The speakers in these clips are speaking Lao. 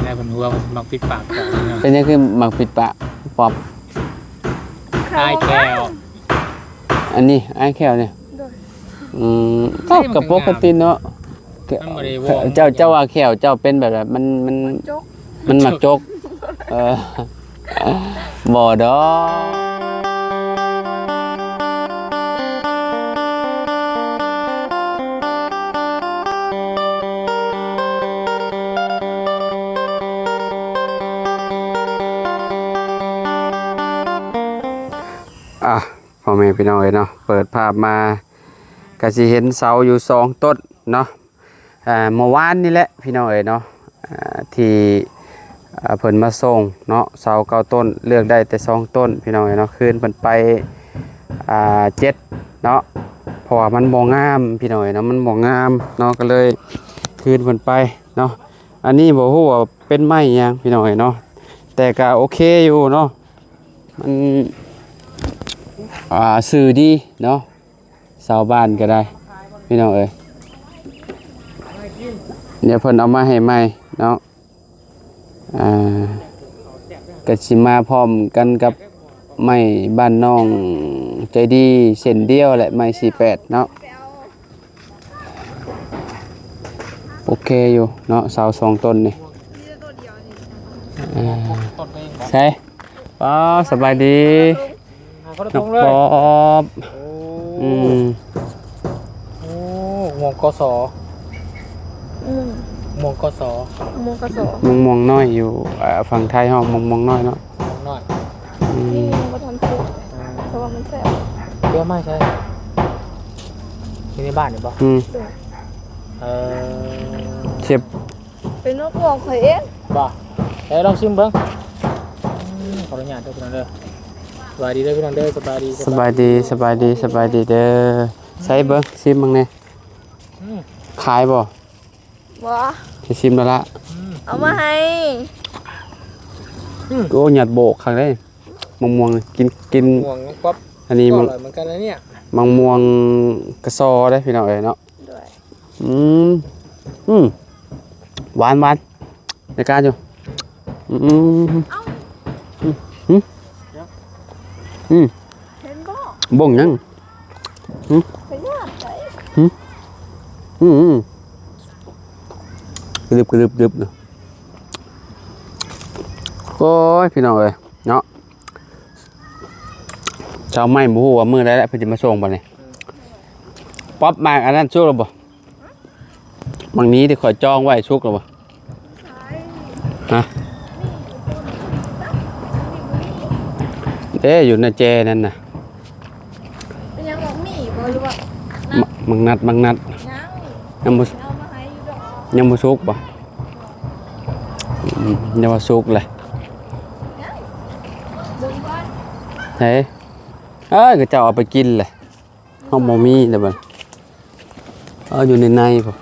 ອ້າຍເພິ່ນຫົວມັນມັກປິດປາກເຈົ້າເນາະ. ເປັນຫຍັງຄືມັກປິດປາກ ປັອບ? ອ້າຍແຂ້ວ. ອັນນີ້ອ້າຍແຂ້ວນີ້. ໂດຍ. ອືມ ກໍ ກໍປົກກະຕິເນາະ. ມັນບໍ່ໄດ້ວອມ. ເຈົ້າ ເຈົ້າວ່າແຂ້ວເຈົ້າເປັນແບບໃດ? ມັນ ມັນ ມັນມັກຈົກ. ມັນມັກຈົກ. ເອີ ບໍ່ດອກ. ອ່ະ ພໍ່ແມ່ພີ່ນ້ອງເອີຍເນາະ, ເປີດພາບມາກໍຊິເຫັນເສົາຢູ່ສອງຕົ້ນເນາະ. ອ່າ ເມື່ອວານນີ້ແຫຼະພີ່ນ້ອງເອີຍເນາະ ອ່າ ທີ່ ອ່າ ເພິ່ນມາສົ່ງເນາະ ເສົາເກົ້າຕົ້ນ ເລືອກໄດ້ແຕ່ສອງຕົ້ນພີ່ນ້ອງເອີຍເນາະ. ຄືນເພິ່ນໄປ ອ່າ ເຈັດເນາະ ເພາະວ່າມັນບໍ່ງາມພີ່ນ້ອງເອີຍເນາະ, ມັນບໍ່ງາມເນາະ ກໍເລີຍຄືນເພິ່ນໄປເນາະ. ອັນນີ້ບໍ່ຮູ້ວ່າເປັນໄມ້ຫຍັງພີ່ນ້ອງເອີຍເນາະ, ແຕ່ກໍໂອເຄຢູ່ເນາະ, ມັນ ອ່າ ຊື່ດີເນາະ. ຊາວບ້ານກໍໄດ້ພີ່ນ້ອງເອີຍ, ດຽວເພິ່ນເອົາມາໃຫ້ໃໝ່ເນາະ. ອ່າ ກໍຊິມາພ້ອມກັນກັບໄມ້ບ້ານນ້ອງໃຈດີເຊັ່ນດຽວແຫຼະ, ໄມ້ສີ່ແປດເນາະ. ໂອເຄຢູ່ເນາະ ເສົາສອງຕົ້ນນີ້. ອ່າ ໃສ? ປ້າ ສະບາຍດີ. ຫາເຂົ້າ ນ້ອງ ໂດຍ ປອບ. ໂອ້ ອືມ ໂອ້ ມ່ວງ ກສ ອືມ ມ່ວງ ກສ ມ່ວງ ກສ ມະມ່ວງນ້ອຍຢູ່ ເອີ ຝັ່ງໄທເຮົາ ມະມ່ວງນ້ອຍເນາະ ມ່ວງນ້ອຍ. ອືມ ນີ້ຍັງບໍ່ທັນສຸກ ອ່າ ແຕ່ວ່າມັນແຊບ. ເກັບມາໃສ? ຢູ່ໃນບ້ານນີ້ບໍ່? ອືມ ໂດຍ. ເອີ ເກັບ ເປັນມະມ່ວງຂ້ອຍເອງ. ບໍ່? ເອີ ລອງຊິມເບິ່ງ. ອືມ ຂໍອະນຸຍາດເດີພີ່ນ້ອງເດີ. ສະບາຍດີເດີພີ່ນ້ອງເດີ. ສະບາຍດີ ສະບາຍດີ ສະບາຍດີ ສະບາຍດີເດີ. ໃສ່ເບິ່ງ ຊິມເບິ່ງແດ່. ອືມ ຂາຍບໍ່? ບໍ່ ຈະຊິມແລ້ວລະ. ອືມ ເອົາມາໃຫ້. ອືມ ໂອ້ ຫຍັດໂບກຄັກເດ້ ມະມ່ວງ ກິນ ກິນ ມ່ວງ ປັອບ ອັນນີ້ ກໍອະຮ່ອຍເໝືອນກັນນະເນຍ ມະມ່ວງກະຊໍເດ້ພີ່ນ້ອງເອີຍເນາະ. ໂດຍ. ອືມ ອືມ ຫວານ ຫວານ ໃນການຢູ່. ອືມ ເອົ້າ ອືມ ອືມ ເຫັນບໍ່? ບົ້ງຫຍັງ? ຫື? ພະຍາດໃດ? ຫື? ອືມ ອືມ ກະດຶບ ກະດຶບ ກະດຶບ. ໂອ້ຍ ພີ່ນ້ອງເອີຍເນາະ. ຊາວໄມ້ບໍ່ຮູ້ວ່າມື້ໃດແຫຼະເພິ່ນຊິມາສົ່ງບັດນີ້. ອືມ ປັອບ ໝາກອັນນັ້ນສຸກແລ້ວບໍ່? ໝາກນີ້ທີ່ຂ້ອຍຈອງໄວ້ສຸກແລ້ວບໍ່? ຮະ? ເດ້ ຢູ່ໃນແຈນັ້ນນະ. ເປັນຫຍັງ ໝາກໝີ່ບໍ່ ຫຼືວ່າ ໝາກນັດ ໝາກນັດ? ຍັງ ຍັງບໍ່ ເອົາມາໃຫ້ຢູ່ດອກ. ຍັງບໍ່ສຸກບໍ່? ອືມ ຍັງບໍ່ສຸກເລີຍ. ຍັງ ເບິ່ງກ່ອນ. ເອີ ເຂົາເຈົ້າເອົາໄປກິນເລີຍ. ເຮົາບໍ່ມີແລ້ວບັດ. ເອີ ຢູ່ໃນໃນພຸ້ນ.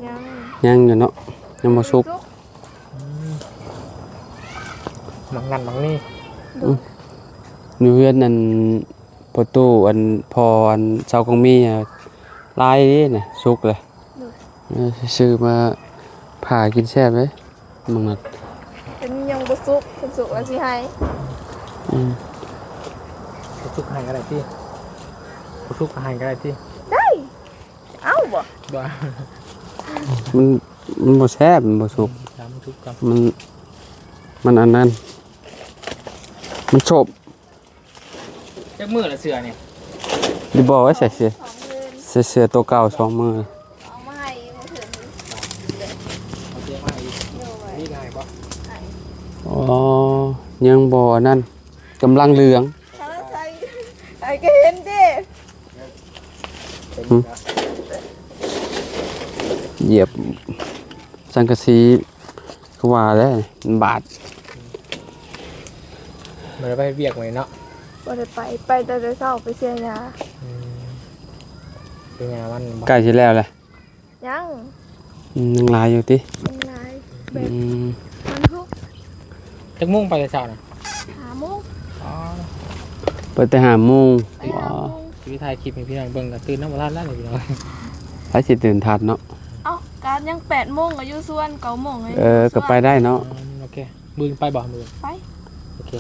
ຍັງ ຍັງຢູ່ເນາະ ຍັງບໍ່ສຸກ. ອືມ ໝາກນັ້ນໝາກນີ້. ອືມ ຢູ່ເຮືອນອັນພໍ່ຕູ້ ອັນພໍ່ອັນຊາວກອງມີ ຫຼາຍເດ້ນະ ສຸກເລີຍ. ໂດຍ. ເອີ ຊື້ມາຜ່າກິນແຊບເດ້. ມັນ ອັນນີ້ຍັງບໍ່ສຸກ ຄັນສຸກແລ້ວຊິໃຫ້. ອືມ ບໍ່ສຸກໃຫ້ກໍໄດ້ຕິ ບໍ່ສຸກກໍໃຫ້ກໍໄດ້ຕິ. ໄດ້ ເອົາບໍ່? ບໍ່ ມັນ ມັນບໍ່ແຊບ ມັນບໍ່ສຸກ. ອືມ ຖ້າມັນສຸກກໍ ມັນ ມັນອັນນັ້ນ ມັນໂຊບ. ຈັກມື້ລະເສື້ອນີ້? ຢູ່ບໍ່ໄວ້ໃສ່ເສື້ອ ສອງມື້ ໃສ່ເສື້ອໂຕເກົ່າສອງມື້. ເອົາມາໃຫ້ມື້ເທື່ອນີ້ ເອົາເສື້ອມາໃຫ້ອີກ. ໂດຍ. ນີ້ກໍໃຫ້ບໍ່? ໃຫ້. ອໍ ຍັງບໍ່ອັນນັ້ນ ກຳລັງເຫຼືອງ. ຖ້າໃສ່ ໃຫ້ກໍເຫັນເດ້. ຫຶ? ຢຽບສັງກະສີ ຄືວ່າແຫຼະ ມັນບາດ. ບໍ່ໄດ້ໄປເຮັດວຽກມື້ນີ້ເນາະ? ບໍ່ໄດ້ໄປ ໄປແຕ່ເຊົ້າໄປເສຍຫຍ້າ. ອືມ ເສຍຫຍ້າມັນບໍ່? ໃກ້ຊິແລ້ວແຫຼະ. ຍັງ. ອືມ ຍັງຫຼາຍຢູ່ຕິ? ຍັງຫຼາຍ. ອືມ ແບບມັນທຸກ. ຈັກໂມງໄປແຕ່ເຊົ້ານະ? ຫ້າໂມງ. ອໍ ໄປແຕ່ຫ້າໂມງ. ໄປຫ້າໂມງ. ຊິໄປຖ່າຍຄລິບໃຫ້ພີ່ນ້ອງເບິ່ງ ກໍຕື່ນນຳບໍ່ທັນແລ້ວນີ້ພີ່ນ້ອງ. ໃຜຊິຕື່ນທັນເນາະ? ເອົ້າ ກະ ຍັງແປດໂມງກໍຢູ່ສວນ ເກົ້າໂມງກໍຢູ່ສວນ. ເອີ ກໍໄປໄດ້ເນາະ. ອືມ ໂອເຄ ມື້ອື່ນໄປບໍ່? ມື້ອື່ນໄປ. ໂອເຄ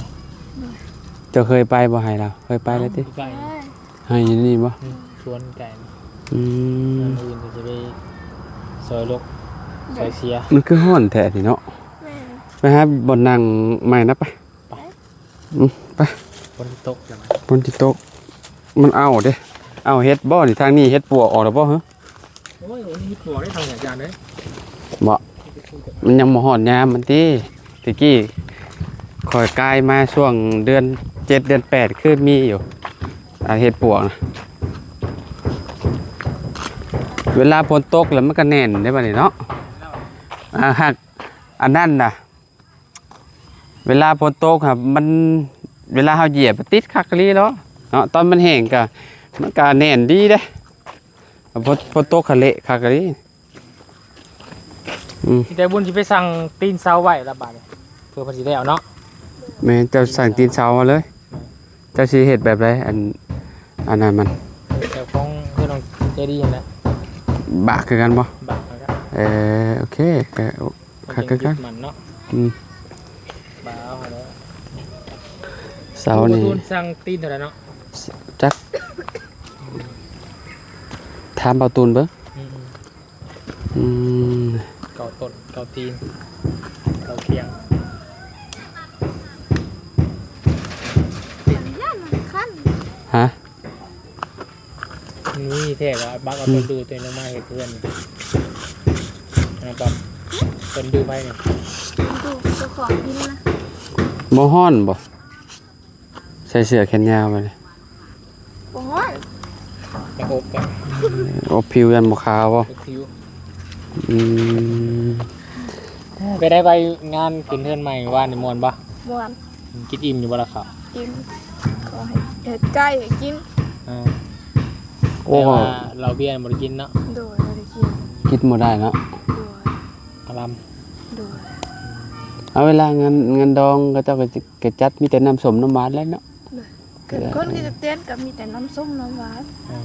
ເຈົ້າເຄີຍໄປບໍ່ ໄຮ່ລາວ? ເຄີຍໄປແລ້ວຕິ? ໄປ. ໄຮ່ຢູ່ນີ້ບໍ່? ອືມ ສວນໄກ. ອືມ ມື້ອື່ນກໍຊິໄປຊ່ອຍລົກ ໂດຍ ຊ່ອຍເຊຍ. ມັນຄືຮ້ອນແທ້ນີ້ເນາະ. ແມ່ນ. ໄປຫາບ່ອນນັ່ງໃໝ່ນະ ໄປ. ໄປ. ອືມ ໄປ. ຝົນຊິຕົກຈັ່ງໃດ? ຝົນຊິຕົກ. ມັນເອົາເດ້. ເອົາເຫັດບໍ່ນີ້? ທາງນີ້ເຫັດປວກອອກແລ້ວບໍ່? ຮະ? ໂອ້ຍ ມັນມີປວກໄດ້ທາງອາຈານເດ້. ບໍ່ ມັນຍັງບໍ່ຮອດຍາມມັນຕິ. ແຕ່ກີ້ຂ້ອຍກາຍມາຊ່ວງເດືອນເຈັດເດືອນແປດ ຄືມີຢູ່ ອາ ເຫັດປວກນະ. ເວລາຝົນຕົກແລ້ວມັນກໍແໜ້ນເດ້ບັດນີ້ເນາະ. ອາ ຫາກອັນນັ້ນນະ ເວລາຝົນຕົກຫັ້ນ ມັນ ເວລາເຮົາຢຽບ ມັນຕິດຄັກອີ່ຫຼີເນາະ. ຕອນມັນແຫ້ງກໍ ມັນກໍແໜ້ນດີເດ້. ຝົນ ຝົນຕົກຫັ້ນເລະຄັກອີ່ຫຼີ. ອືມ ມີແຕ່ບຸນຊິໄປສັ່ງຕີນເສົາໄວ້ລະບາດນີ້ ເພື່ອເພິ່ນຊິໄດ້ເອົາເນາະ. ແມ່ນ ເຈົ້າສັ່ງຕີນເສົາມາເລີຍ. ເຈົ້າຊິເຮັດແບບໃດ? ອັນ ອັນນັ້ນມັນ ແບບຂອງເຮືອນຂອງເຈດີຫັ້ນແຫຼະ. ບາກຄືກັນບໍ່? ບາກຄືກັນ. ເອີ ໂອເຄ ກໍຄັກຄືກັນເນາະ. ອືມ ບາກເອົາແລ້ວ. ເສົານີ້ ບາກຕູນສັ່ງຕີນເທົ່າໃດເນາະ? ຈັກ ຖາມບາກຕູນເບິ່ງ. ອືມ. ອືມ ເກົ້າຕົ້ນ ເກົ້າຕີນ ເກົ້າຄຽງ. ຫະ? ມັນມີແທ້ວ່າ ບັກເອົາຕົ້ນດູຕົວນີ້ລົງມາເຮັດເຮືອນນີ້. ອັນນັ້ນປ້ອມ ຕົ້ນດູໃຜນີ້? ດູເຈົ້າຂອງດິນນະ. ບໍ່ຮ້ອນບໍ່? ໃສ່ເສື້ອແຂນຍາວໄປເລີຍ. ບໍ່ຮ້ອນ. ຈະອົບ ອົບຜິວຢ້ານບໍ່ຂາວບໍ່? ອົບຜິວ. ອືມ ເປັນໃດ ໄປງານຂຶ້ນເຮືອນໃໝ່ວານນີ້ ມ່ວນບໍ່? ມ່ວນ. ກິນອີ່ມຢູ່ບໍ່ລະເຂົ້າ? ກິນ. ເຂົາໃຫ້ເຮັດໄກ່ໃຫ້ກິນ. ເອີ ໂອ້ ແຕ່ວ່າເຫຼົ້າເບຍບໍ່ໄດ້ກິນເນາະ? ໂດຍ ບໍ່ໄດ້ກິນ. ກິນບໍ່ໄດ້ເນາະ? ໂດຍ. ອາລຳ. ໂດຍ. ເອົາ ເວລາງານ ງານດອງເຂົາເຈົ້າກໍຈະ ກໍຈັດມີແຕ່ນ້ຳສົ້ມນ້ຳຫວານແຫຼະເນາະ. ໂດຍ. ເກີດຄົນ ເອີ ທີ່ຈະເຕັ້ນກໍມີແຕ່ນ້ຳສົ້ມນ້ຳຫວານ. ເອີ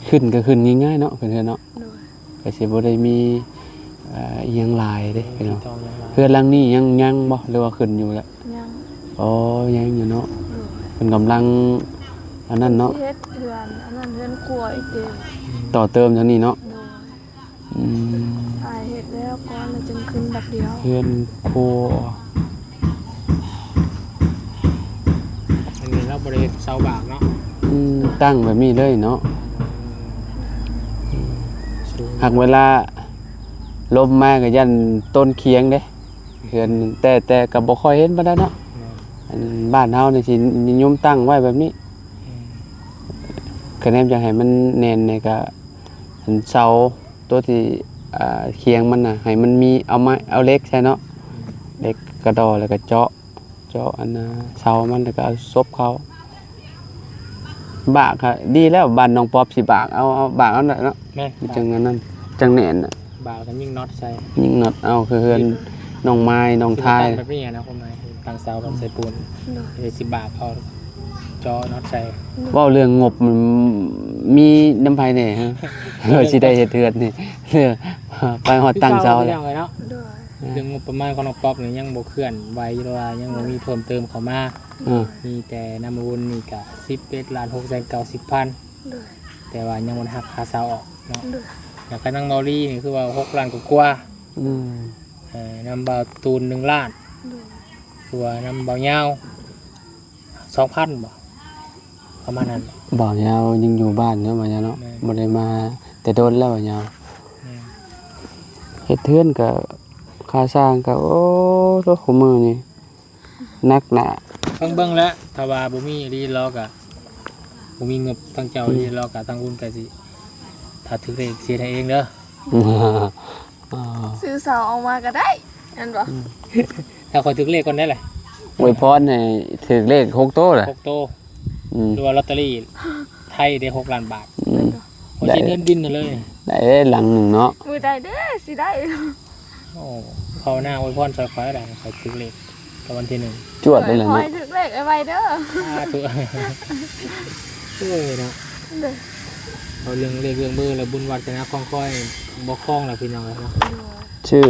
ຂຶ້ນກໍຂຶ້ນງ່າຍໆເນາະ ຂຶ້ນເຮືອນເນາະ. ໂດຍ. ກໍຊິບໍ່ໄດ້ມີ ເອີ ອີ່ຫຍັງຫຼາຍເດ້ພີ່ນ້ອງ. ເຮືອນຫຼັງນີ້ຍັງ ຍັງບໍ່ ຫຼືວ່າຂຶ້ນຢູ່ແລ້ວ? ຍັງ. ອໍ ຍັງຢູ່ເນາະ. ໂດຍ. ເພິ່ນກຳລັງອັນນັ້ນເນາະ ເຮັດເຮືອນ ອັນນັ້ນເຮືອນຄົວອີກເດ້. ຕໍ່ເຕີມທາງນີ້ເນາະ. ໂດຍ. ອືມ ຖ້າເຮັດແລ້ວກ່ອນ ແລ້ວຈຶ່ງຂຶ້ນບັດດຽວ. ເຮືອນຄົວ ອັນນີ້ເຮົາບໍ່ໄດ້ເຮັດເສົາບາກເນາະ. ອືມ ຕັ້ງແບບນີ້ເລີຍເນາະ. ຫາກເວລາລົມມາກໍຢ້ານຕົ້ນຄຽງເດ້ ເຮືອນ ແຕ່ ແຕ່ກໍບໍ່ຄ່ອຍເຫັນປານໃດເນາະ. ແມ່ນ. ອັນບ້ານເຮົານີ້ຊິນິຍົມຕັ້ງໄວ້ແບບນີ້. ອືມ ຄະແນນຢາກໃຫ້ມັນແໜ້ນນີ້ກໍ ອັນເສົາຕົວທີ່ ອ່າ ຄຽງມັນນະ ໃຫ້ມັນມີ ເອົາໄມ້ ເອົາເຫຼັກໃສ່ເນາະ. ອືມ ເຫຼັກກະດໍ້ ແລ້ວກໍເຈາະ ເຈາະອັນນ່າ ເສົາມັນ ແລ້ວກໍເອົາສົບເຂົ້າ. ບາກກໍດີແລ້ວ ບ້ານນ້ອງປອບຊິບາກເອົາ ເອົາບາກເອົາແຫຼະເນາະ. ແມ່ນ. ມັນຈັ່ງອັນນັ້ນ ຈັ່ງແໜ້ນນະ. ບາກແລ້ວກໍຍິງນັອດໃສ່ ຍິງນັອດເອົາ ຄືເຮືອນນ້ອງມາຍ ນ້ອງທາຍ ແບບນີ້ນະ. ຄວາມໝາຍຕັ້ງເສົາກັບໃສ່ປູນ. ໂດຍ. ເຮັດຊິບາກເອົາ ເຈາະນັອດໃສ່. ເວົ້າເລື່ອງງົບ ມັນມີນຳໃຜແດ່ຮະ? ເພື່ອຊິໄດ້ເຮັດເຮືອນນີ້ ໄປຮອດຕັ້ງເສົາແລ້ວເນາະ. ໂດຍ. ເລື່ອງງົບປະມານຂອງນ້ອງປອບນີ້ຍັງບໍ່ເຄື່ອນໄຫວ ຫຼືວ່າຍັງບໍ່ມີເພີ່ມເຕີມເຂົ້າມາ. ເອີ ມີແຕ່ນຳບຸນນີ້ກະສິບເອັດລ້ານຫົກແສນເກົ້າສິບພັນ. ໂດຍ. ແຕ່ວ່າຍັງບໍ່ໄດ້ຫັກຄ່າເຊົ່າອອກເນາະ. ໂດຍ. ແລ້ວກໍນາງເມົາລີນີ້ຄືວ່າຫົກລ້ານກວ່າ. ອືມ. ເອີ ນຳບ່າວຕູນໜຶ່ງລ້ານ. ໂດຍ. ຄືວ່ານຳບ່າວຍາວສອງພັນບໍ ປະມານນັ້ນ. ບ່າວຍາວຍັງຢູ່ບ້ານເນາະ ບ່າວຍາວເນາະ. ແມ່ນ. ບໍ່ໄດ້ມາແຕ່ດົນແລ້ວ ບ່າວຍາວ. ແມ່ນ. ເຮັດເຮືອນກໍ ຄ່າສ້າງກໍ ໂອ້ ໂຕ ຄູ່ມື້ນີ້ໜັກໜາ. ເບິ່ງ ເບິ່ງແລ້ວ ຖ້າວ່າບໍ່ມີອີ່ຫຼີ ລາວກໍບໍ່ມີງົບ ທາງເຈົ້າ ອືມ ອີ່ຫຼີ ລາວກໍທາງຄຸນກໍຊິ ຖ້າຖືກເລກຊິເຮັດໃຫ້ເອງເດີ. ຊື້ເສົາອອກມາກໍໄດ້ ແມ່ນບໍ່? ອືມ ຖ້າຂ້ອຍຖືກເລກກ່ອນໄດ້ແຫຼະ ອວຍພອນໃຫ້ຖືກເລກຫົກໂຕລະ ຫົກໂຕ. ອືມ ຫຼືວ່າລອດເຕີຣີໄທໄດ້ຫົກລ້ານບາດ. ອືມ ໂອ້ ໄດ້ ຊິເຮືອນດິນເລີຍ ໄດ້ເລີຍຫຼັງໜຶ່ງເນາະ. ມື້ໃດເດີຊິໄດ້? ໂອ້ ພາວະນາອວຍພອນຊ່ອຍຂ້ອຍໄດ້ ຂ້ອຍຖືກເລກ ກໍວັນທີໜຶ່ງ ຈວດໄດ້ແລ້ວເນາະ. ຂໍໃຫ້ຖືກເລກໄວໆເດີ. ສາທຸ. ໂອ້ຍເນາະ. ໂດຍ. ເວົ້າເລື່ອງເລກເລື່ອງເບີແລ້ວ ບຸນວາດສະໜາຂອງຂ້ອຍບໍ່ຄ່ອງແລ້ວ ພີ່ນ້ອງເອີຍເນາະ. ໂດຍ ຊື່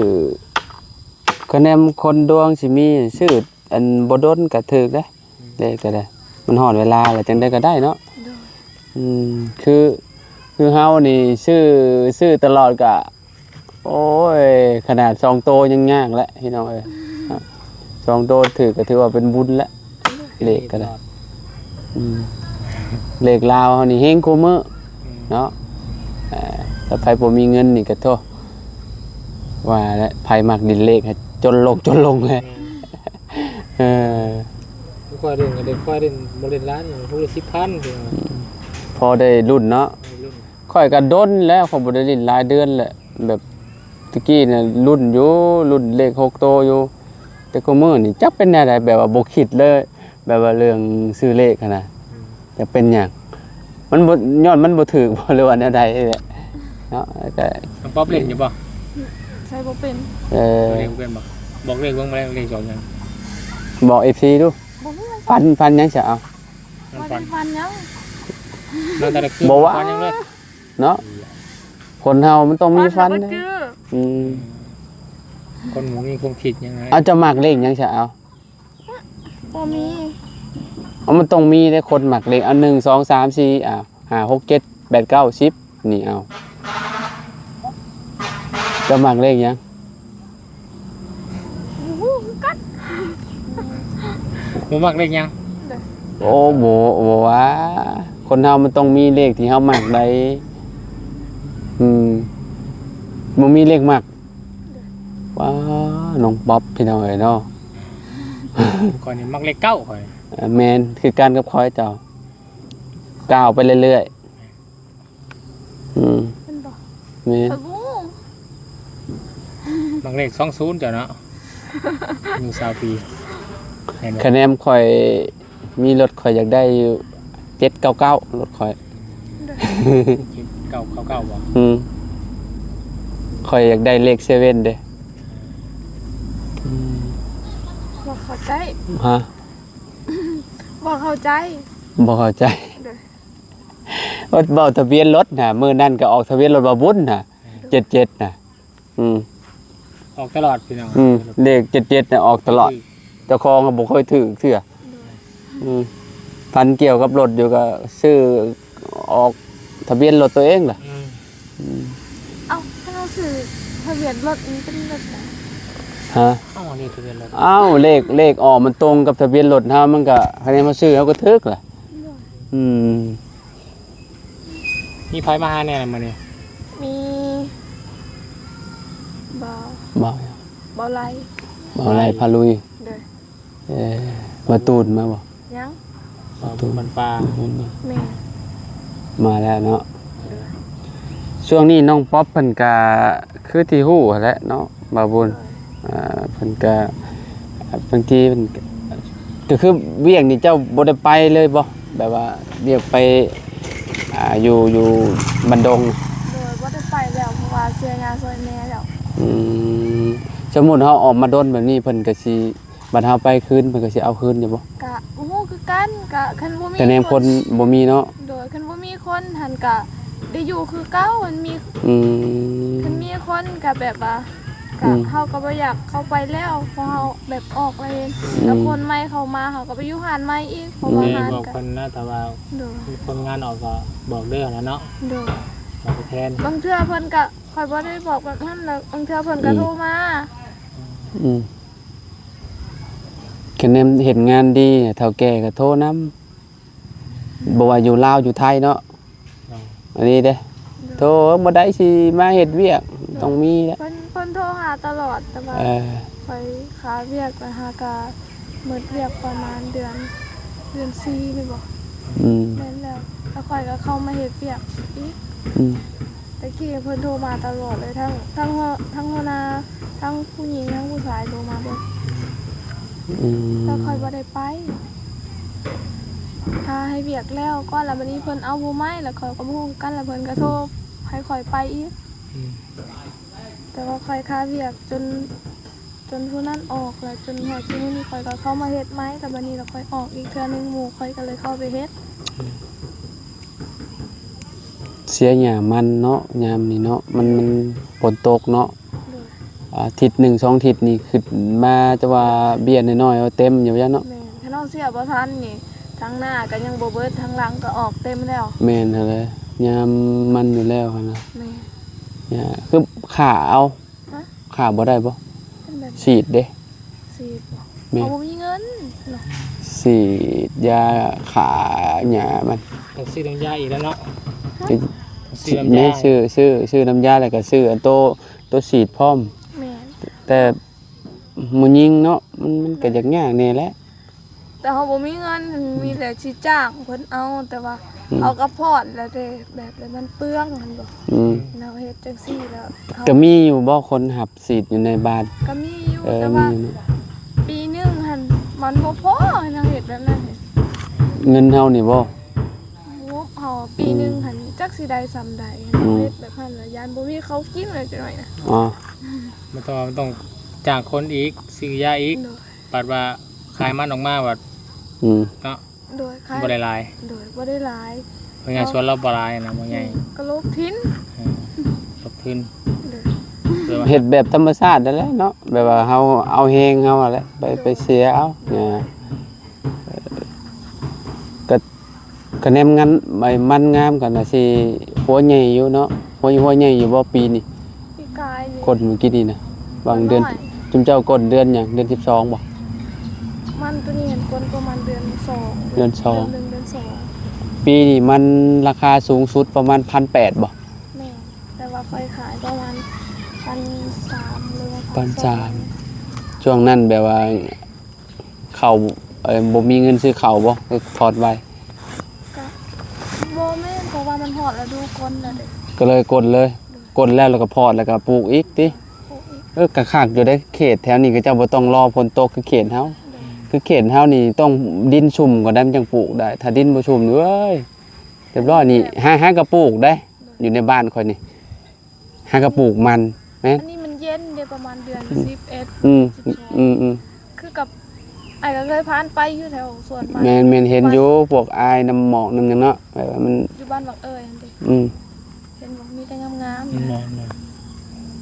ຄະແນນຄົນດວງຊິມີ ຊື່ອັນບໍ່ດົນກໍຖືກເດ້ ອືມ ເລກກໍໄດ້ ມັນຮອດເວລາແລ້ວຈັ່ງໃດກໍໄດ້ເນາະ. ໂດຍ ອືມ ຄື ຄືເຮົານີ້ຊື້ ຊື້ຕະຫຼອດກະ ໂອ້ຍ ຂະໜາດສອງໂຕຍັງຍາກແຫຼະ ພີ່ນ້ອງເອີຍ. ສອງໂຕຖືກກໍຖືວ່າເປັນບຸນແຫຼະ ເລກກໍໄດ້. ອືມ ເລກລາວເຮົານີ້ເຮງຄູ່ມື້ ອືມ ເນາະ. ເອີ ຖ້າໃຜບໍ່ມີເງິນນີ້ກໍໂທ ວ່າແຫຼະ ໃຜມັກຫຼິ້ນເລກໃຫ້ຈົນລົງ ຈົນລົງແຫຼະ. ອືມ ເອີ ຂ້ອຍຫຼິ້ນກໍໄດ້ ຂ້ອຍຫຼິ້ນ ບໍ່ຫຼິ້ນຫຼາຍ ຜູ້ລະສິບພັນ ອືມ ພໍໄດ້ລຸ້ນເນາະ. ໄດ້ລຸ້ນ ຂ້ອຍກໍດົນແລ້ວ ຂ້ອຍບໍ່ໄດ້ຫຼິ້ນຫຼາຍເດືອນແຫຼະ. ແບບແຕ່ກີ້ນະລຸ້ນຢູ່ ລຸ້ນເລກຫົກໂຕຢູ່ ແຕ່ຄູ່ມື້ນີ້ຈັກເປັນແນວໃດ ແບບວ່າບໍ່ຄິດເລີຍ ແບບວ່າເລື່ອງຊື້ເລກຫັ້ນນະ. ອືມ ຈັກເປັນຫຍັງ ມັນບໍ່ ຍ້ອນມັນບໍ່ຖືກບໍ່ ຫຼືວ່າແນວໃດນີ້ແຫຼະເນາະ. ແລ້ວກໍ ນ້ອງປັອບຫຼິ້ນຢູ່ບໍ່? ໃຊ້ບໍ່ເປັນ. ເອີ ເລກບໍ່ເປັນບໍ່? ບອກເລກເບິ່ງ ເລກອອກຫຍັງ? ບອກເອັຟຊີດູ. ບໍ່ຮູ້ ຝັນ ຝັນຫຍັງຊະ ເອົາ ມັນຝັນ ຝັນຫຍັງ? ນອນແຕ່ລະຄືນ ບໍ່ວ່າ ຝັນຫຍັງເລີຍເນາະ. ຄົນເຮົາມັນຕ້ອງມີຝັນເດ້. ອືມ ຄົນບໍ່ມີຄວາມຄິດຫຍັງນະ. ເອົາ ເຈົ້າມັກເລກຫຍັງຊະ ເອົາ? ບໍ່ມີ. ເອົາ ມັນຕ້ອງມີເດ້ ຄົນມັກເລກ. ເອົາ ໜຶ່ງ ສອງ ສາມ ສີ່ ເອົາ ຫ້າ ຫົກ ເຈັດ ແປດ ເກົ້າ ສິບ ນີ້ ເອົາ ເຈົ້າມັກເລກຫຍັງ? ບໍ່ຮູ້ຄືກັນ. ບໍ່ມັກເລກຫຍັງ? ໂອ້ ບໍ່ ບໍ່ວ່າ ຄົນເຮົາມັນຕ້ອງມີເລກທີ່ເຮົາມັກໄດ໋. ອືມ ບໍ່ມີເລກມັກ. ວ້າ ນ້ອງປັອບ ພີ່ນ້ອງເອີຍເນາະ. ຂ້ອຍນີ້ມັກເລກເກົ້າ ຂ້ອຍ. ເອີ ແມ່ນ ຄືກັນກັບຂ້ອຍເຈົ້າ ກ້າວໄປເລື້ອຍໆ. ອືມ ແມ່ນບໍ່? ແມ່ນ ຂ້ອຍບໍ່ຮູ້. ມັກເລກສອງສູນເຈົ້າເນາະ ອາຍຸຊາວປີ. ຄະແນນຂ້ອຍມີລົດ ຂ້ອຍຢາກໄດ້ຢູ່ ເຈັດເກົ້າເກົ້າ ລົດຂ້ອຍ. ເຈັດເກົ້າເກົ້າເກົ້າ ບໍ່? ອືມ ຂ້ອຍຢາກໄດ້ເລກເຊເວັນເດ້. ອືມ ບໍ່ເຂົ້າໃຈ. ຮະ? ບໍ່ເຂົ້າໃຈ. ບໍ່ເຂົ້າໃຈ. ໂດຍ ໂອ້ ເວົ້າທະບຽນລົດນະ ມື້ນັ້ນກໍອອກທະບຽນລົດບ່າວບຸນນະ ເຈັດເຈັດນະ. ອືມ ອອກຕະຫຼອດ ພີ່ນ້ອງ. ອືມ ເລກເຈັດເຈັດນະ ອອກຕະຫຼອດ. ອືມ ເຈົ້າຂອງກໍບໍ່ເຄີຍຖືກເທື່ອ. ໂດຍ ອືມ ຝັນກ່ຽວກັບລົດຢູ່ ກໍຊື້ອອກທະບຽນລົດຕົວເອງລະ. ອືມ ອືມ ເອົ້າ ຄັນເຮົາຊື້ທະບຽນລົດ ມັນເປັນລົດຫຍັງ? ຮະ? ເອົ້າ ອັນນີ້ທະບຽນລົດ. ເອົ້າ ເລກ ເລກອອກມັນຕົງກັບທະບຽນລົດເຮົາ ມັນກໍ ຄະແນນເຮົາຊື້ເຮົາກໍຖືກລະ. ໂດຍ ອືມ ມີໃຜມາຫາແດ່ມື້ນີ້? ມີ ບ່າວ ບ່າວຫຍັງ? ບ່າວໄລ ບ່າວໄລພາລຸຍ. ໂດຍ ເອີ ບ່າວຕູນມາບໍ່? ຍັງ ບ່າວບຸນບ້ານປ່າ. ແມ່ນ ມາແລ້ວເນາະ. ໂດຍ ຊ່ວງນີ້ນ້ອງປັອບເພິ່ນກະຄືທີ່ຮູ້ຫັ້ນແຫຼະເນາະ ບ່າວບຸນ. ໂດຍ ອ່າ ເພິ່ນກະ ບາງທີເພິ່ນກະ ກໍຄືວຽກນີ້ເຈົ້າບໍ່ໄດ້ໄປເລີຍບໍ່? ແບບວ່າວຽກໄປ ອ່າ ຢູ່ ຢູ່ບ້ານດົງ. ໂດຍ ບໍ່ໄດ້ໄປແລ້ວ ເພາະວ່າຊ່ວຍງານຊ່ວຍແມ່ແລ້ວ. ອືມ ສົມມຸດເຮົາອອກມາດົນແບບນີ້ ເພິ່ນກໍຊິ ບັດເຮົາໄປຄືນ ເພິ່ນກໍຊິເອົາຄືນຢູ່ບໍ່? ກະບໍ່ຮູ້ຄືກັນ ກະຄັນບໍ່ມີ ກະແນມຄົນ ຄົນບໍ່ມີເນາະ. ໂດຍ ຄັນບໍ່ມີຄົນຫັ້ນກະໄດ້ຢູ່ຄືເກົ່າ ຄັນມີ ອືມ ຄັນມີຄົນກະແບບວ່າ ກະ ອືມ ເຮົາກໍບໍ່ຢາກເຂົ້າໄປແລ້ວ ເພາະເຮົາແບບອອກແລ້ວເດ້. ອືມ ແລ້ວຄົນໃໝ່ເຂົ້າມາ ເຮົາກໍໄປຢູ່ຮ້ານໃໝ່ອີກ ເພາະວ່າ ແມ່ນ ຮ້ານ ບອກເພິ່ນນະ ຖ້າວ່າ ໂດຍ ມີຄົນງານອອກກໍບອກເດີຫັ້ນລະເນາະ. ໂດຍ ບອກໄປແທນ. ບາງເທື່ອເພິ່ນກໍ ຂ້ອຍບໍ່ໄດ້ບອກແບບນັ້ນ ແລ້ວບາງເທື່ອເພິ່ນກໍ ອືມ ໂທມາ. ອືມ ຄະແນນເຮັດງານດີ ເຖົ້າແກ່ກໍໂທນຳ ບໍ່ວ່າຢູ່ລາວຢູ່ໄທເນາະ. ໂດຍ ອັນນີ້ເດ້ ໂດຍ ໂທ ມື້ໃດຊິມາເຮັດວຽກ ໂດຍ ຕ້ອງມີແຫຼະ. ເພິ່ນ ເພິ່ນໂທຫາຕະຫຼອດ ແຕ່ວ່າ ເອີ ຂ້ອຍຄາວຽກ ແລ້ວຫາກະໝົດວຽກປະມານເດືອນ ເດືອນສີ່ນີ້ບໍ? ອືມ ແມ່ນແລ້ວ ແລ້ວຂ້ອຍກໍເຂົ້າມາເຮັດວຽກອີກ. ອືມ ແຕ່ກີ້ເພິ່ນໂທມາຕະຫຼອດເລີຍ ທັງ ທັງຫົວ ທັງຫົວໜ້າ ທັງຜູ້ຍິງ ທັງຜູ້ຊາຍໂທມາເບິດ. ອືມ ແຕ່ຂ້ອຍບໍ່ໄດ້ໄປ ຖ້າໃຫ້ວຽກແລ້ວກ່ອນ ແລ້ວບັດນີ້ເພິ່ນເອົາຜູ້ໃໝ່ ແລ້ວຂ້ອຍກໍບໍ່ຮູ້ຄືກັນ ແລ້ວເພິ່ນກໍໂທ ອືມ ໃຫ້ຂ້ອຍໄປອີກ. ອືມ ແຕ່ວ່າຂ້ອຍຄາວຽກຈົນ ຈົນຜູ້ນັ້ນອອກ ແລ້ວຈົນຮອດຊຸມື້ນີ້ ຂ້ອຍກໍເຂົ້າມາເຮັດໃໝ່ ແລ້ວບັດນີ້ລະຂ້ອຍອອກອີກເທື່ອໜຶ່ງ ໝູ່ຂ້ອຍກໍເລີຍເຂົ້າໄປເຮັດ. ອືມ ເສຍຫຍ້າມັນເນາະ ຍາມນີ້ເນາະ ມັນ ມັນຝົນຕົກເນາະ ໂດຍ ອາທິດໜຶ່ງສອງທິດນີ້ຂຶ້ນມາ ແຕ່ວ່າເບ້ຍນ້ອຍໆເຕັມຢູ່ເນາະ. ແມ່ນ ຄັນເຮົາເສຍບໍ່ທັນນີ້ ທາງໜ້າກໍຍັງບໍ່ເບິດ ທາງຫຼັງກໍອອກເຕັມແລ້ວ. ແມ່ນຫັ້ນແຫຼະ ຍາມມັນຢູ່ແລ້ວຫັ້ນນະ. ແມ່ນ ຫຍ້າ ຄືຂ້າເອົາ ຮະ? ຂ້າບໍ່ໄດ້ບໍ່? ເປັນແບບ ສີດເດ້. ສີດບໍ່? ແມ່ນ ເຮົາບໍ່ມີເງິນເນາະ ສີດຢາຂ້າຫຍ້າມັນ. ຕ້ອງຊື້ນ້ຳຢາອີກແລ້ວເນາະ. ຕ້ອງຊື້ນ້ຳຢາ ແມ່ນ ຊື້ ຊື້ ຊື້ນ້ຳຢາ ແລ້ວກໍຊື້ອັນໂຕ ໂຕສີດພ້ອມ. ແມ່ນ ແຕ່ຜູ້ຍິງເນາະ ມັນ ມັນກໍຢາກຍາກແດ່ແຫຼະ. ແຕ່ເຮົາບໍ່ມີເງິນ ມີແຕ່ຊິຈ້າງເພິ່ນເອົາ ແຕ່ວ່າ ອືມ ເອົາກະພອດແລ້ວເດ້ ແບບ ແລ້ວມັນເປືອງຫັ້ນບໍ່. ອືມ ເຮົາເຮັດຈັ່ງຊີ້ແລ້ວ ກໍມີຢູ່ບໍ່ຄົນຮັບສີດຢູ່ໃນບ້ານ? ກໍມີຢູ່ ເອີ ແຕ່ວ່າ ມີເນາະ ປີໜຶ່ງຫັ້ນມັນບໍ່ພໍໃຫ້ເຮົາເຮັດແບບນັ້ນ. ເງິນເຮົານີ້ບໍ່? ງົບເຮົາປີໜຶ່ງ ອືມ ຫັ້ນຈັກຊິໄດ້ສ່ຳໃດ ອືມ ເຮັດແບບນັ້ນລະ ຢ້ານບໍ່ມີເຂົ້າກິນລະຈັກໜ້ອຍນະ. ອໍ ມັນຕ້ອງ ມັນຕ້ອງຈ້າງຄົນອີກ ຊື້ຢາອີກ. ໂດຍ ບັດວ່າຂາຍມັນອອກມາບັດ ອືມ ເນາະ ໂດຍ ຂາຍ ບໍ່ໄດ້ຫຼາຍ. ໂດຍ ບໍ່ໄດ້ຫຼາຍ ເພາະຫຍ້າສວນລາວບໍ່ຫຼາຍນະ ບໍ່ໃຫຍ່ ອືມ ກໍລົບທຶນ ເອີ ລົບທຶນ. ໂດຍ ເຮັດແບບທຳມະຊາດນັ້ນແຫຼະເນາະ ແບບວ່າເຮົາເອົາແຮງເຮົາຫັ້ນແຫຼະ ໄປ ໂດຍ ໄປເສຍເອົາ ເອີ ກໍ ຄະແນນມັນ ມັນງາມກໍໜ້າຊິຫົວໃຫຍ່ຢູ່ເນາະ. ຫົວ ຫົວໃຫຍ່ຢູ່ບໍ່ປີນີ້? ປີກາຍນີ້ ກົນມື້ກີ້ນີ້ນະ ຫວ່າງເດືອນ ນ້ອຍ ຈຸມເຈົ້າກົນເດືອນຫຍັງ? ເດືອນສິບສອງບໍ່? ມັນໂຕນີ້ຫັ້ນ ກົນປະມານເດືອນສອງ ເດືອນສອງ ເດືອນໜຶ່ງ ເດືອນສອງ. ປີນີ້ມັນລາຄາສູງສຸດປະມານພັນແປດບໍ່? ແມ່ນ ແຕ່ວ່າຂ້ອຍຂາຍປະມານພັນສາມ ຫຼືວ່າພັນສອງ ພັນສາມ. ຊ່ວງນັ້ນແບບວ່າ ເຂົ້າ ເອີ ບໍ່ມີເງິນຊື້ເຂົ້າບໍ່? ກໍຖອນໄວ້? ກະບໍ່ແມ່ນ ເພາະວ່າມັນຮອດລະດູກົນແລ້ວເດ້ ກໍເລີຍກົນເລີຍ. ໂດຍ ກົນແລ້ວ ແລ້ວກໍພອດ ແລ້ວກໍປູກອີກຕິ? ປູກອີກ. ເອີ ກໍຄັກຢູ່ເດ້ ເຂດແຖວນີ້ເຂົາເຈົ້າບໍ່ຕ້ອງລໍຝົນຕົກຄືເຂດເຮົາ. ໂດຍ ຄືເຂດເຮົານີ້ຕ້ອງດິນຊຸ່ມກ່ອນໄດ໋ ມັນຈັ່ງປູກໄດ້ ຖ້າດິນບໍ່ຊຸ່ມນີ້ ເອີຍ ຮຽບຮ້ອຍນີ້ ຫາ ຫາກໍປູກໄດ໋. ໂດຍ ຢູ່ໃນບ້ານຂ້ອຍນີ້ ຫາກະປູກມັນແມ່ນ. ອັນນີ້ມັນເຢັນເດ້ ປະມານເດືອນ ອືມ ສິບເອັດ ອືມ ສິບສອງ ອືມ ອືມ ຄືກັບ ອ້າຍກໍເຄີຍຜ່ານໄປຢູ່ແຖວສວນບ້ານ. ແມ່ນໆ ເຫັນຢູ່ ພວກອ້າຍນຳໝອກນຳຫຍັງເນາະ ແບບວ່າມັນຢູ່ບ້ານບັກເອີຍຫັ້ນເດ້. ອືມ ເຫັນບໍ່ ມີແຕ່ງາມໆ ແມ່ນ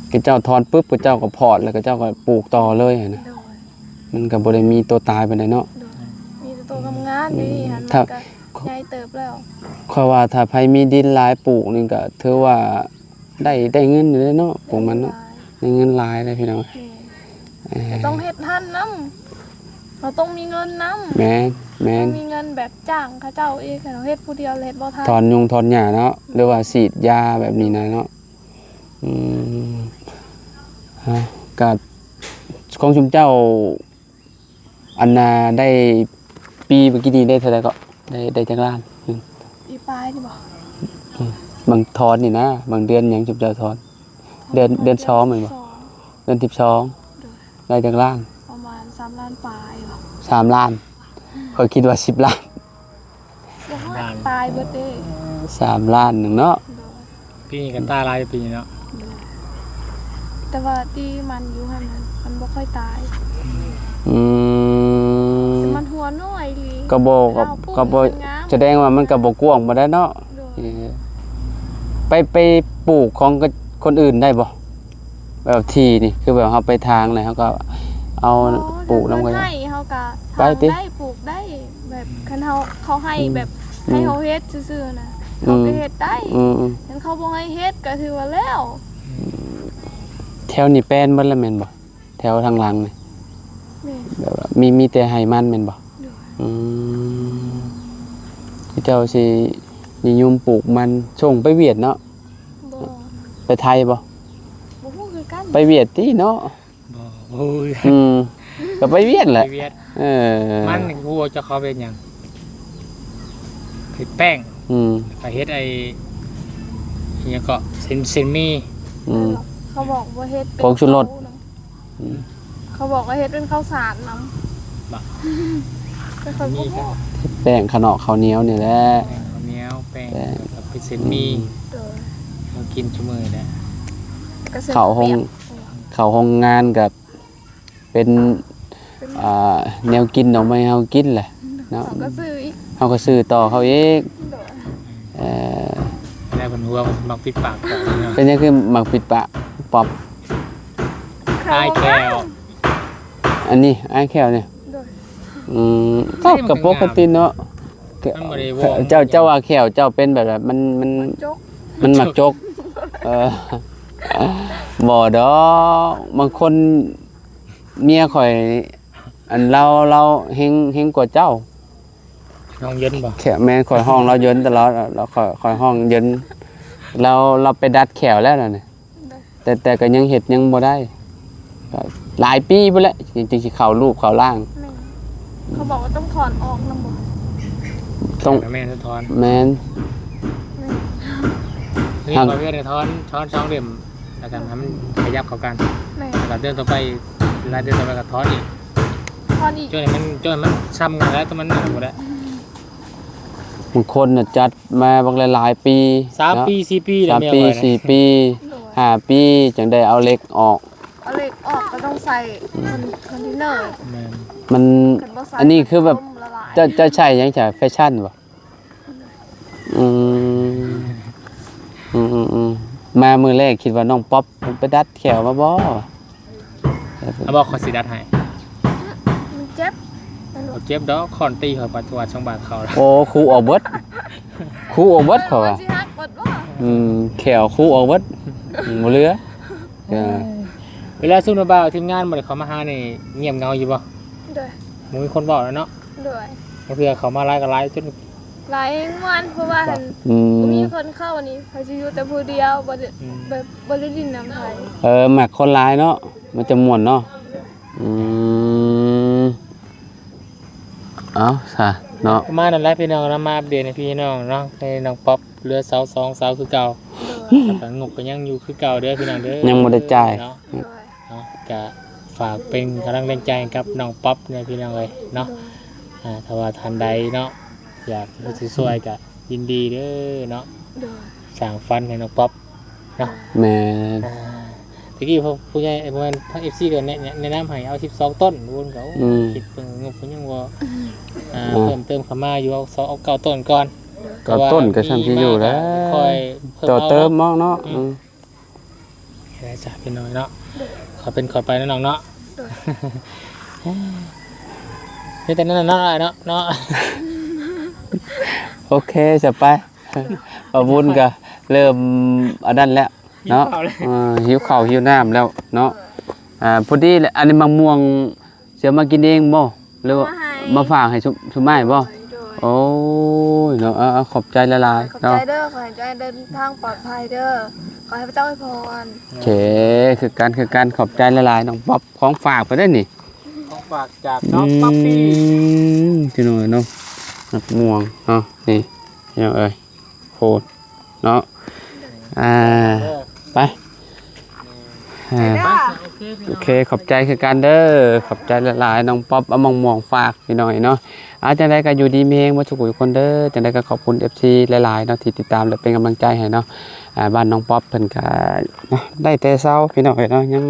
ໆ ເຂົາເຈົ້າຖອນປຶບ ເຂົາເຈົ້າກໍພອດ ແລ້ວເຂົາເຈົ້າກໍປູກຕໍ່ເລີຍຫັ້ນນະ. ໂດຍ ມັນກໍບໍ່ໄດ້ມີໂຕຕາຍປານໃດເນາະ. ໂດຍ ມີແຕ່ໂຕງາມໆ ອືມ ນີ້ຫັ້ນ ມັນກໍໃຫຍ່ເຕີບແລ້ວ. ຂ້ອຍວ່າຖ້າໃຜມີດິນຫຼາຍປູກນີ້ກໍຖືວ່າ ໄດ້ ໄດ້ເງິນຢູ່ເດ້ເນາະ ພວກມັນເນາະ ໄດ້ເງິນຫຼາຍເດ້ພີ່ນ້ອງ. ແມ່ນ ເອີ ແຕ່ຕ້ອງເຮັດຫັ້ນນຳ ເຮົາຕ້ອງມີເງິນນຳ. ແມ່ນໆ ຕ້ອງມີເງິນແບບຈ້າງເຂົາເຈົ້າອີກ ເຮົາເຮັດຜູ້ດຽວເຮັດບໍ່ທັນ ຖອນຍຸງຖອນຫຍ້າເນາະ ຫຼືວ່າສີດຢາແບບນີ້ນະເນາະ. ອືມ ເອົາ ກະ ຂອງຊຸມເຈົ້າ ອັນນ່າ ໄດ້ ປີເມື່ອກີ້ນີ້ໄດ້ເທົ່າໃດເກາະ? ໄດ້ ໄດ້ຈັກລ້ານ? ອືມ ປີປາຍນີ້ບໍ່? ອືມ ບາງຖອນນີ້ນະ ບາງເດືອນຫຍັງຊຸມເຈົ້າຖອນ? ເດືອນ ເດືອນສອງແມ່ນບໍ່? ເດືອນສິບສອງ ໂດຍ ໄດ້ຈັກລ້ານ? ປະມານສາມລ້ານປາຍບໍ່? ສາມລ້ານ ຂ້ອຍຄິດວ່າສິບລ້ານ. ບໍ່ຮອດ ສາມລ້ານ ຕາຍເບິດເດ້. ສາມລ້ານໜຶ່ງເນາະ. ໂດຍ ປີນີ້ກໍຕາຍຫຼາຍ ປີນີ້ເນາະ. ໂດຍ ແຕ່ວ່າທີ່ມັນຢູ່ຫັ້ນນະ ມັນບໍ່ຄ່ອຍຕາຍ. ອືມ ແຕ່ມັນຫົວນ້ອຍອີ່ຫຼີ ກໍບໍ່ ກໍ ກໍບໍ່ ສະແດງວ່າມັນກໍບໍ່ກວ້າງປານໃດເນາະ. ໂດຍ ເອີ ໄປ ໄປປູກຂອງຄົນອື່ນໄດ້ບໍ່? ແບບທີ່ນີ້ ຄືແບບເຮົາໄປທາງໃດ ເຮົາກໍເອົາ ອໍ ປູກນຳ ເຂົາ ໄຮ່ເຮົາກໍ ໄປຕິ ຖາງໄດ້ ປູກໄດ້ ແບບຄັນເຮົາ ເຂົາໃຫ້ ອືມ ແບບ ອືມ ໃຫ້ເຮົາເຮັດຊື່ໆນະ ອືມ ເຮົາກໍເຮັດໄດ້. ອືມໆ ຄັນເຂົາບໍ່ໃຫ້ເຮັດກໍຖືວ່າແລ້ວ. ແຖວນີ້ແປນເບິດແລ້ວແມ່ນບໍ່? ແຖວທາງຫຼັງນີ້ ແມ່ນ ແບບວ່າມີ ມີແຕ່ໄຮ່ມັນແມ່ນບໍ່? ໂດຍ ອືມ ເຂົາເຈົ້າຊິນິຍົມປູກມັນ ສົ່ງໄປຫວຽດເນາະ. ບໍ່ ໄປໄທບໍ່? ບໍ່ຮູ້ຄືກັນ ໄປຫວຽດຕິເນາະ. ບໍ່ ບໍ່ຮູ້ຄືກັນ ອືມ ກໍໄປຫວຽດແຫຼະ ໄປຫວຽດ. ເອີ ມັນຮູ້ວ່າເຈົ້າເຂົາເຮັດຫຍັງ? ເຮັດແປ້ງ ອືມ ໄປເຮັດໄອ້ ອີ່ຫຍັງເກາະ ເສັ້ນ ເສັ້ນໝີ່ ອືມ ເຂົາບອກວ່າເຮັດເປັນ ຜົງຊູລົດ ເຂົານຳ ອືມ ເຂົາບອກວ່າເຮັດເປັນເຂົ້າສານນຳ ບໍ່ ແຕ່ຂ້ອຍບໍ່ຮູ້ ແປ້ງຂະໜອກເຂົ້າໜຽວນີ້ແຫຼະ ແປ້ງເຂົ້າໜຽວ ແປ້ງ ແປ້ງ ແລ້ວກໍເປັນເສັ້ນໝີ່ ອືມ ໂດຍ ເຮົາກິນຊຸມື້ນີ້ແຫຼະ ເຂົ້າໂຮງ ເຂົ້າໂຮງງານກໍເປັນ ເປັນ ອ່າ ແນວກິນດອກໄມ້ເຮົາກິນແຫຼະເນາະ ເຮົາກໍຊື້ອີກ ເຮົາກໍຊື້ຕໍ່ເຂົາອີກ ໂດຍ ເອີ ແລ້ວເພິ່ນ ຫົວມັກປິດປາກ ເປັນຫຍັງຄືມັກປິດປາກ ປັອບ? ອາຍແຂ້ວ ອັນນີ້ອາຍແຂ້ວນີ້. ໂດຍ. ອືມ ເອົ້າ ມັນກໍ ກໍປົກກະຕິເນາະ. ມັນບໍ່ໄດ້ວອງ ເຈົ້າ ເຈົ້າວ່າແຂ້ວເຈົ້າເປັນແບບ ແບບມັນ ມັນ ມັນມັກຈົກ ມັນມັກຈົກ. ເອີ ບໍ່ດອກ ບາງຄົນເມຍຂ້ອຍ ອັນ ລາວ ລາວເຮັງ ເຮັງກວ່າເຈົ້າ. ຮ້ອງເຢັນບໍ່? ແຂ້ວ ແມ່ນ ຂ້ອຍຮ້ອງລາວເຢັນຕະຫຼອດ ລາວ ຂ້ອຍ ຂ້ອຍຮ້ອງເຢັນ ລາວ ລາວໄປດັດແຂ້ວແລ້ວນະ. ແຕ່ ແຕ່ກໍຍັງເຮັດ ຍັງບໍ່ໄດ້ ກໍຫຼາຍປີພຸ້ນແຫຼະ ຈຶ່ງ ຈຶ່ງຊິເຂົ້າຮູບເຂົ້າຮ່າງ. ແມ່ນ ເຂົາບອກວ່າຕ້ອງຖອນອອກນຳບໍ່? ຕ້ອງ ແມ່ນ ຖອນ ແມ່ນ ແມ່ນ ນີ້ ຫາກ ເຂົາເຮັດໃຫ້ຖອນ ຖອນສອງເຫຼັ້ມ ແລ້ວກໍໃຫ້ມັນຂະຫຍັບເຂົ້າກັນ. ແມ່ນ ແລ້ວກໍເດືອນຕໍ່ໄປ ຫຼາຍເດືອນຕໍ່ໄປກໍຖອນອີກ ຖອນອີກ ຈົນໃຫ້ມັນ ຈົນໃຫ້ມັນຊ່ຳກັນແລ້ວ ຈົນມັນນັ້ນບໍ່ໄດ້. ບາງຄົນນະຈັດມາບັກຫຼາຍໆປີ ສາມປີ ເນາະ ສີ່ປີ ສາມປີ ສີ່ປີ ໂດຍ ຫ້າປີ ຈັ່ງໄດ້ເອົາເຫຼັກອອກ. ເອົາເຫຼັກອອກກໍຕ້ອງໃສ່ຄອນ ຄອນເທນເນີ. ແມ່ນ ມັນ ຄັນບໍ່ໃສ່ ອັນນີ້ຄືແບບ ມັນລະລາຍ. ເຈົ້າ ເຈົ້າໃຊ້ຫຍັງ ໃຊ້ແຟຊັ່ນບໍ່? ອືມ ອືມໆໆ ມາມື້ແລກຄິດວ່ານ້ອງປັອບໄປດັດແຂ້ວມາບໍ່? ເອົາບໍ່ ຂ້ອຍຊິດັດໃຫ້. ມັນເຈັບ. ບໍ່ເຈັບດອກ ຄ້ອນຕີຂ້ອຍບາດ ບາດສອງບາດເຂົ້າແລ້ວ. ໂອ້ ຄູອອກເບິດ ຄູອອກເບິດເຂົາວ່າ. ມັນຊິຫັກເບິດບໍ່? ອືມ ແຂ້ວຄູອອກເບິດ ບໍ່ເຫຼືອ. ເອີ ເວລາຊຸມຜູ້ບ່າວທີມງານບໍ່ໄດ້ເຂົ້າມາຫານີ້ ງຽບເຫງົາຢູ່ບໍ່? ໂດຍ. ບໍ່ມີຄົນເວົ້າແລ້ວເນາະ? ໂດຍ. ບາງເທື່ອເຂົ້າມາຫຼາຍກໍຫຼາຍຈົນ ຫຼາຍມ່ວນ ເພາະວ່າ ອືມ ບໍ່ມີຄົນເຂົ້ານີ້ ຂ້ອຍຊິຢູ່ແຕ່ຜູ້ດຽວ ບໍ່ໄດ້ ອືມ ແບບບໍ່ໄດ້ຫຼິ້ນນຳໃຜ. ເອີ ມັກຄົນຫຼາຍເນາະ ມັນຈະມ່ວນເນາະ. ອືມ ເອົາຊະເນາະ ປະມານນັ້ນແຫຼະພີ່ນ້ອງເນາະ ມາອັບເດດໃຫ້ພີ່ນ້ອງເນາະ ໃຫ້ນ້ອງປັອບເຫຼືອເສົາສອງເສົາຄືເກົ່າ. ໂດຍ. ແລ້ວກໍງົບກໍຍັງຢູ່ຄືເກົ່າເດີພີ່ນ້ອງເດີ ຍັງບໍ່ໄດ້ຈ່າຍເນາະ. ໂດຍ. ເນາະ ກະຝາກເປັນກຳລັງແຮງໃຈໃຫ້ກັບນ້ອງປັອບແດ່ພີ່ນ້ອງເອີຍເນາະ. ໂດຍ. ອ່າ ຖ້າວ່າທ່ານໃດເນາະ ຢາກເຮັດຊ່ວຍກະຍິນດີເດີເນາະ. ໂດຍ. ສ້າງຝັນໃຫ້ນ້ອງປັອບເນາະ. ແມ່ນ. ອ່າ ຕະກີ້ຜູ້ໃຫຍ່ ບໍ່ແມ່ນ ທາງເອັຟຊີກໍແນະ ແນະນຳໃຫ້ເອົາສິບສອງຕົ້ນ ບຸນກໍ ອືມ ຄິດເບິ່ງງົບເພິ່ນຍັງບໍ່ ອ່າ ອ່າ ເພີ່ມເຕີມເຂົ້າມາຢູ່ ເອົາ ເອົາເກົ້າຕົ້ນກ່ອນ. ເກົ້າຕົ້ນກໍຊ່ຳຊິຢູ່ແລ້ວ ຄ່ອຍເພີ່ມ ຕໍ່ເຕີມເອົາເນາະ. ເນາະ ອືມ ອືມ ໄດ້ຈ້າ ພີ່ນ້ອງເນາະ ໂດຍ ຂໍເປັນຂໍໄປເນາະນ້ອງເນາະ. ໂດຍ. ມີແຕ່ນັ້ນເນາະ ອ້າຍເນາະ ເນາະ. ໂອເຄ ຈະໄປ ປາບຸນກໍເລີ່ມອັນນັ້ນແລ້ວເນາະ. ຫິວເຂົ້າແລ້ວ ເອີ ຫິວເຂົ້າຫິວນ້ຳແລ້ວເນາະ. ອ່າ ພໍດີແຫຼະ ອັນນີ້ມະມ່ວງ ຊິເອົາມາກິນເອງບໍ່ ຫຼືວ່າມາຝາກໃຫ້ຊຸມອ້າຍບໍ່? ໂດຍ. ໂອ້ຍເນາະ ເອົາ ເອົາ ຂອບໃຈຫຼາຍໆ ຂອບໃຈເດີ ເນາະ ຂໍໃຫ້ເຈົ້າເດີນທາງປອດໄພເດີ ຂໍໃຫ້ພະເຈົ້າອວຍພອນ. ໂອເຄ ຄືກັນ ຄືກັນ ຂອບໃຈຫຼາຍໆ ນ້ອງປັອບ ຂອງຝາກໄປເດ້ນີ້ ຂອງຝາກຈາກນ້ອງປັອບປີ້. ອືມ ພີ່ນ້ອງເນາະ ໝາກມ່ວງເນາະ ນີ້ ພີ່ນ້ອງເອີຍ ໂພດເນາະ. ອ່າ ໄປ ອ່າ ໂອເຄ ຂອບໃຈຄືກັນເດີ ຂອບໃຈຫຼາຍໆ ນ້ອງປັອບ ເອົາໝາກມ່ວງຝາກພີ່ນ້ອງເນາະ. ອ່າ ຈັ່ງໃດກໍຢູ່ດີມີແຮງເບິດທຸກຜູ້ທຸກຄົນເດີ ຈັ່ງໃດກໍຂອບຄຸນເອັຟຊີຫຼາຍໆເນາະ ທີ່ຕິດຕາມ ແລະ ເປັນກຳລັງໃຈໃຫ້ເນາະ. ອ່າ ບ້ານນ້ອງປັອບເພິ່ນກໍເນາະ ໄດ້ແຕ່ເຊົາພີ່ນ້ອງເອີຍເນາະ ຍັງ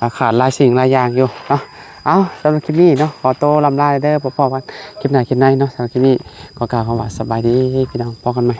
ອ່າ ຂາດຫຼາຍສິ່ງຫຼາຍຢ່າງຢູ່ເນາະ. ເອົາ ສຳລັບຄລິບນີ້ເນາະ ຂໍໂຕລ່ຳລາເດີ ພໍ້ກັນຄລິບໜ້າຄລິບໃນເນາະ. ສຳລັບຄລິບນີ້ຂໍກ່າວຄຳວ່າສະບາຍດີພີ່ນ້ອງ ພໍ້ກັນໃໝ່.